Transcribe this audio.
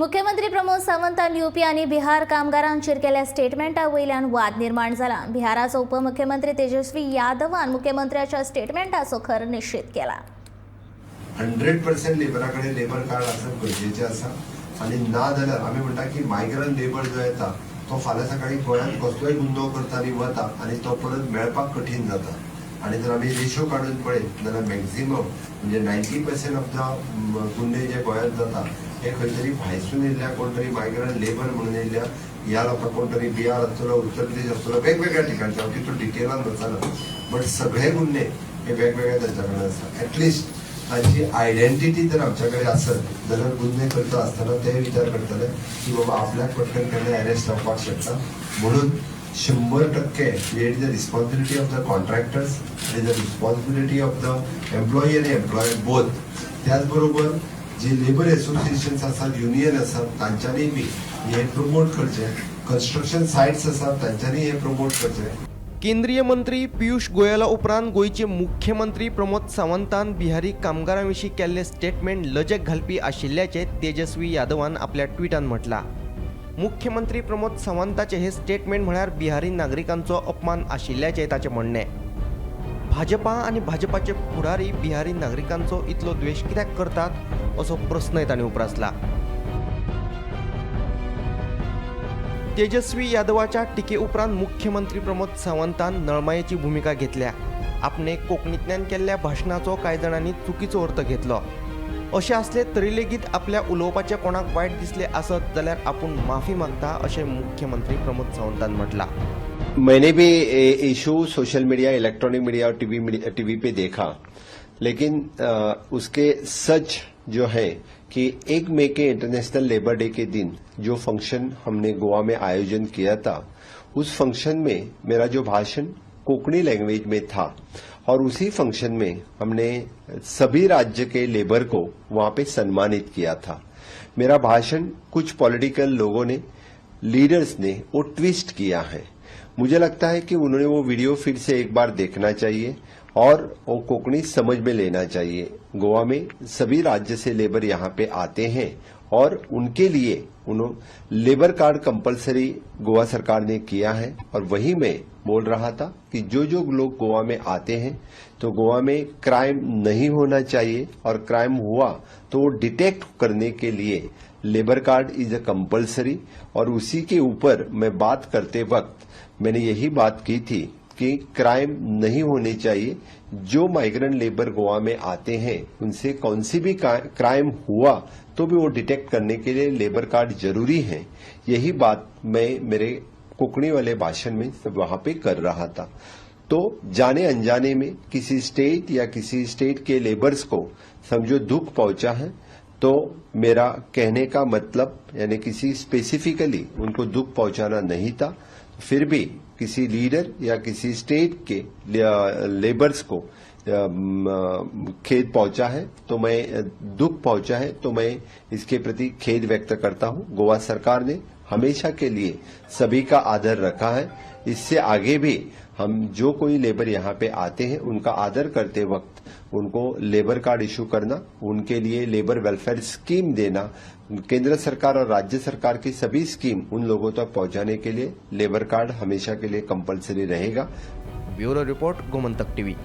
मुख्यमंत्री प्रमोद सावंतान युपी आनी बिहार कामगारांचेर केल्या स्टेटमेंटा वयल्यान वाद निर्माण जाला. बिहाराचो उपमुख्यमंत्री तेजस्वी यादवान मुख्यमंत्र्याच्या स्टेटमेंटाचो खर निशेध केला. 100% लेबरा कडेन लेबर कार्ड आसप गरजेचें आसा आनी ना जाल्यार आमी म्हणटा की मायग्रंट लेबर जो येता तो फाल्यां सकाळीं गोंयांत कसलोय गुन्यांव करता आनी वता आनी तो परत मेळपाक कठीण जाता. आनी जर आमी रेशो काडून पळयत जाल्यार मॅक्झिमम म्हणजे 90% ऑफ the गुन्हे जे गोंयांत जाता हे खंय तरी भायसून येयल्ल्या कोण तरी मायग्रंट लेबर म्हणून येयल्ल्या ह्या लोकांक, कोण तरी बिहार आसतलो, उत्तर प्रदेश आसतलो, वेगवेगळ्या ठिकाणचे. हांव तितून डिटेलान वचना, बट सगळे गुन्हे हे वेगवेगळ्या तांच्या कडेन आसा. एटलिस्ट तांची आयडेंटिटी जर आमच्या कडेन आसत जाल्यार गुन्हे करता आसतना ते विचार करतले की बाबा आपल्याक पटकन केन्ना अरेस्ट जावपाक शकता. म्हणून 100% it is the responsibility of the contractors, it is the responsibility of the employee आनी एम्प्लॉयर बोथ. त्याच बरोबर जे लेबर एसोसिएशन्स आसात, युनियन आसात, तांच्यांनी बी हे प्रमोट करचें. कन्स्ट्रक्शन सायट्स आसात, तांच्यांनी हे प्रमोट करचें. केंद्रीय मंत्री पियुष गोयला उपरांत गोंयचे मुख्यमंत्री प्रमोद सावंतान बिहारी कामगारां विशीं केल्ले स्टेटमेंट लजेक घालपी आशिल्ल्याचें तेजस्वी यादवान आपल्या ट्विटान म्हटलां. मुख्यमंत्री प्रमोद सावंताचे हे स्टेटमेंट म्हळ्यार बिहारी नागरिकांचो अपमान आशिल्ल्याचें ताचें म्हणणें. भाजपा आनी भाजपाचे फुडारी बिहारी नागरिकांचो इतलो द्वेश कित्याक करतात असो प्रस्नय तांणी उप्रासला. तेजस्वी यादवाच्या टिके उपरांत मुख्यमंत्री प्रमोद सावंतान नळमायेची भुमिका घेतल्या. आपणे कोंकणींतल्यान केल्ल्या भाशणाचो कांय जाणांनी चुकीचो अर्थ घेतलो. अशें आसलें तरी लेगीत आपल्या उलोवपाचें कोणाक वायट दिसलें आसत जाल्यार आपूण माफी मागता अशें मुख्यमंत्री प्रमोद सावंतान म्हटलां. मैंने भी issue social media, electronic media और टीवी पे देखा, लेकिन उसके सच जो है कि 1 मई के इंटरनेशनल लेबर डे के दिन जो फंक्शन हमने गोवा में आयोजन किया था, उस फंक्शन में मेरा जो भाषण कोंकणी लैंग्वेज में था और उसी फंक्शन में हमने सभी राज्य के लेबर को वहां पे सम्मानित किया था. मेरा भाषण कुछ पॉलिटिकल लोगों ने, लीडर्स ने वो ट्विस्ट किया है. मुझे लगता है कि उन्होंने वो वीडियो फिर से एक बार देखना चाहिए और वो कोकणी समझ में लेना चाहिए. गोवा में सभी राज्य से लेबर यहाँ पे आते हैं और उनके लिए उन्होंने लेबर कार्ड कंपलसरी गोवा सरकार ने किया है और वही मैं बोल रहा था कि जो जो लोग गोवा में आते हैं तो गोवा में क्राइम नहीं होना चाहिए और क्राइम हुआ तो वो डिटेक्ट करने के लिए labour card is a compulsory. और उसी के ऊपर मैं बात करते वक्त मैंने यही बात की थी कि क्राइम नहीं होने चाहिए. जो माइग्रेंट लेबर गोवा में आते हैं, उनसे कौन सी भी क्राइम हुआ तो भी वो डिटेक्ट करने के लिए लेबर कार्ड जरूरी है. यही बात मैं मेरे कोकणी वाले भाषण में सब वहां पे कर रहा था. तो जाने अनजाने में किसी स्टेट या किसी स्टेट के लेबर्स को समझो दुख पहुंचा है, तो मेरा कहने का मतलब यानी किसी स्पेसिफिकली उनको दुख पहुंचाना नहीं था. फिर भी किसी लीडर या किसी स्टेट के लेबर्स को खेद पहुंचा है तो मैं, दुख पहुंचा है तो मैं इसके प्रति खेद व्यक्त करता हूं. गोवा सरकार ने हमेशा के लिए सभी का आदर रखा है. इससे आगे भी हम जो कोई लेबर यहाँ पे आते हैं, उनका आदर करते वक्त उनको लेबर कार्ड इशू करना, उनके लिए लेबर वेलफेयर स्कीम देना, केंद्र सरकार और राज्य सरकार की सभी स्कीम उन लोगों तक पहुंचाने के लिए लेबर कार्ड हमेशा के लिए कंपलसरी रहेगा. Bureau report, Gomantak TV.